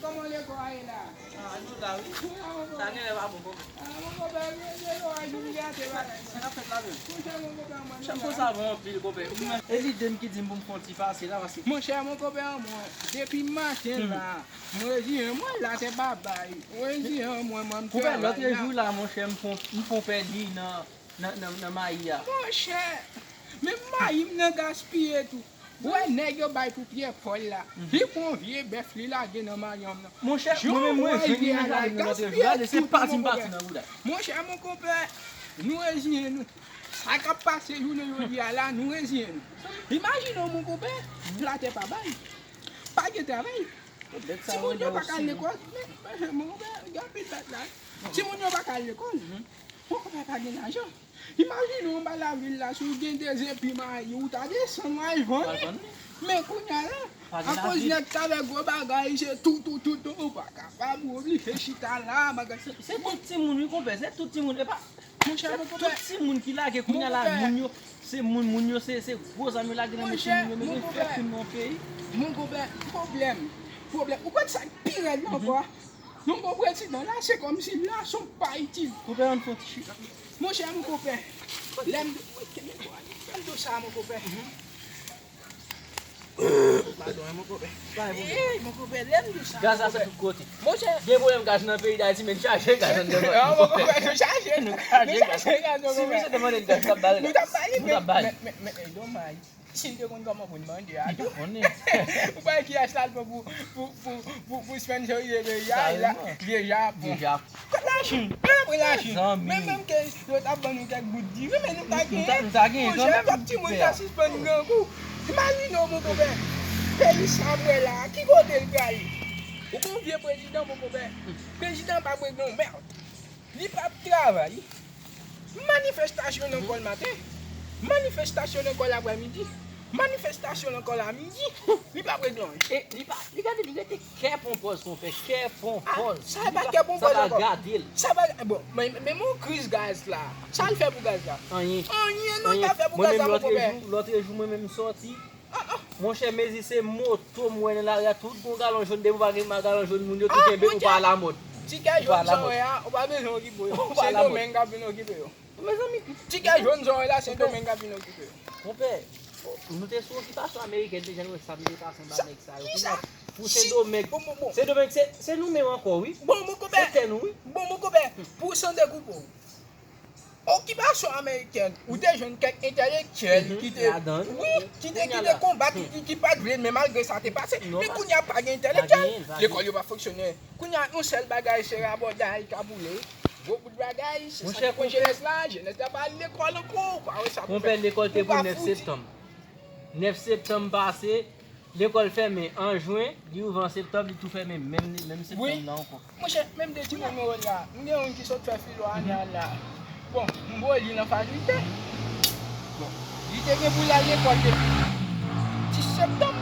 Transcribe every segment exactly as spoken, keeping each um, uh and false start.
Kòman lekòl a ye la? Ah, nou la, wi. Sa genlè pa bon, konpè. Ah, mon konpè, lekòl a jwenn gate bagay. Sa k ap fèt la menm? Monchè, mon konpè, mwen. Chanm konsa bon anpil, konpè. E lide m ki di m pou m fè yon ti pase la, paske monchè, mon konpè, mwen, depi maten la, mwen reziyen mwen, latè pa bay. Mwen reziyen mwen, mwen, m travay la. Konpè, lòt jou la, monchè, m fè yon, m fè yon pèdi nan, nan, nan, nan mayi a. Monchè, menm mayi m nan gaspiye tou. Ou wè nèg yo bay pou Pyè Pòl la. Li pran vye bèf li lage nan mayanm nan. Monchè, mwen menm mwen jwenn li nan jaden nan lòt jou. Gade, se pati m pati nan bouda. Monchè, mon konpè, nou reziyen nou. Sa k ap pase jounen jodi a la, nou reziyen nou. Imajine w, mon konpè, latè pa bay. Pa gen travay. Timoun yo pa ka al lekòl. Men, men, mon konpè, gen anpil bèt la. Timoun yo pa ka al lekòl. Mon konpè, pa gen lajan. Imajine w anba lavil la, si w gen de zepi mayi, ou ta desann, w al vann li. Men kounye a la, akoz nèg sa fè gwo bagay, se tou, tou, tou, tou, ou pa kapab, ou oblije chita la, bagay. Se, se tout timoun, wi, konpè, se tout timoun, epa, monchè, se tout timoun ki lage kounye a la, moun yo, se moun, moun yo, se, se gwo zam yo lage nan men timoun yo, men gen fè krim nan peyi. Mon konpè, pwoblèm, pwoblèm, ou konn sa k pi rèd nan ankò? Non, bon, prezidan la, se kòmsi la se yon pa itil. Konpè, ann fè yon ti chita. Monchè, mon konpè, lè m, lè m di w sa, mon konpè. Padon, mon konpè. Ey, mon konpè, lè m di w sa, gaz la se tout kote. Monchè. Gen pwoblèm gaz nan peyi Dayiti, men n chaje gaz anndan. Non, mon konpè, nou chaje, nou chaje gaz, mon konpè. Si misye te mande n gaz, nou t ap ba l gaz. Nou t ap ba li, men, men, men, men, e domaj. Si l te konn kòman pou l mande a tou. Ou pa wè kiyès l al pran pou, pou, pou, pou, pou sponsorize peyi a, la, deja bon. Deja. Kot Lachin? Men apre Lachin. Men menm ke yo t ap ban nou kèk bout diri, men nou pa genyen. Monchè, twòp timoun ta sispann grangou. Imajine w, mon konpè. Peyi sa m wè la, ki kote l prale? Ou gon vye prezidan, mon konpè. Prezidan pa regle yon mèd. Li p ap travay. Manifestasyon nan kò l maten. Manifestasyon nan kò l aprèmidi. Manifestasyon nan kò l a midi. Li p ap regle anyen. E li pa, li gade, li rete kè pon pòz, konpè, kè pon pòz. Sa pa kè pon pòz ankò. Sa pa gade l. Sa pa, bon, men, men yon kriz gaz la. Sa l fè pou gaz la? Anyen. Anyen non, li pa fè pou gaz la, mon konpè. Mwen menm lòtrejou, lòtrejou, mwen menm m sòti. Monchè, mezi se moto m wè nan lari a, tout gon galon jòn, depi w pa gen galon jòn, moun yo tou kenbe, ou pa alamòd. Tikè jòn sa w wè a, ou pa bezwen okipe yo. Sendomeng k ap vin okipe yo. Mezanmi, tikè jòn sa w wè la, Sendomeng k ap vin okipe yo. Monpè, nou te sou okipasyon amerikèn, te janm wè sa m te pase anba nèg sa yo. Pou Sendomeng, Sendomeng se, se nou menm ankò, wi. Bon, mon konpè. Se tè nou, wi. Bon, mon konpè, pou san dekoupe w. Okipasyon amerikèn, ou te jwenn kèk entèlektyèl ki te, wi, ki te, ki te konbat, ki, ki pa t vle, men malgre sa te pase. Men kounye a pa gen entèlektyèl. Lekòl yo pa fonksyone. Kounye a, yon sèl bagay, se rabòday k ap boule. Gwo bout bagay, se sa ki pran jenès la. Jenès la pa al lekòl ankò, ou pa wè sa pou fè. Konpè, lekòl te pou nèf septanm. Nèf septanm pase, lekòl fèmen an jen, li ouvè an septanm, li tou fèmen menm, menm septanm nan ankò. Monchè, menm de timoun mwen wè la, m gen youn ki sot fè filo ane a la. Bon, m voye li nan fakilte. Bon, li te gen pou l al lekòl depi dis septanm.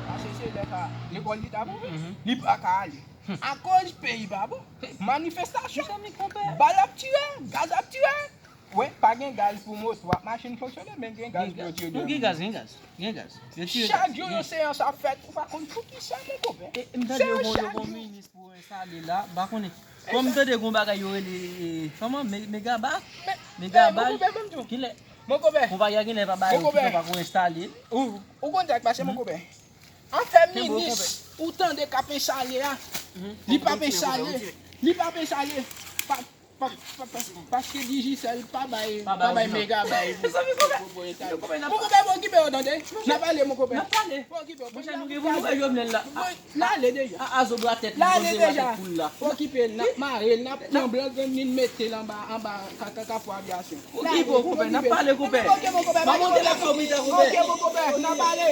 Paske se lè sa, lekòl li t ap ouvè. Li pa ka ale. Akoz peyi pa bon. Manifestasyon. Bal ap tire, gaz ap tire. Wi, pa gen gaz pou moto ak machin fonksyone, men gen gaz pou yo tire. Non, gen gaz, gen gaz, gen gaz. Yo tire gaz. Chak jou yon seyans ap fèt, ou pa konn poukisa, mon konpè. E, m tande yo gon, yo gon minis pou enstale la, m pa konnen. Kòm m tande gon bagay yo rele, e, kòman, me-, megaba? Megaba, kilè? Mon konpè. Konpayi a genlè pa ba yo, ki pa ko enstale. Ou, ou konn sa k pase, mon konpè? Afè minis, ou tande k ap enstale a, li p ap enstale, li p ap enstale. Pa Pa- pa- pa- Paske Digicel pa bay, pa bay megabay pou, pou, pou eta. Mon konpè, pa okipe yo, tande. N ap pale, mon konpè. N ap pale. Pa okipe yo. Monchè, nou gen pou nou wè Jovenel la. Bon, l ale deja. A, a zo bra tèt li, poze bra tèt poul la. Pa okipe l, n ap mare l, n ap pran blan grenn li, n mete l anba, anba ka- ka- kafou avyasyon. Okipe yo, konpè, n ap pale, konpè. Oke, mon konpè. M a monte lakay w pita, konpè. Oke, mon konpè, n ap pale.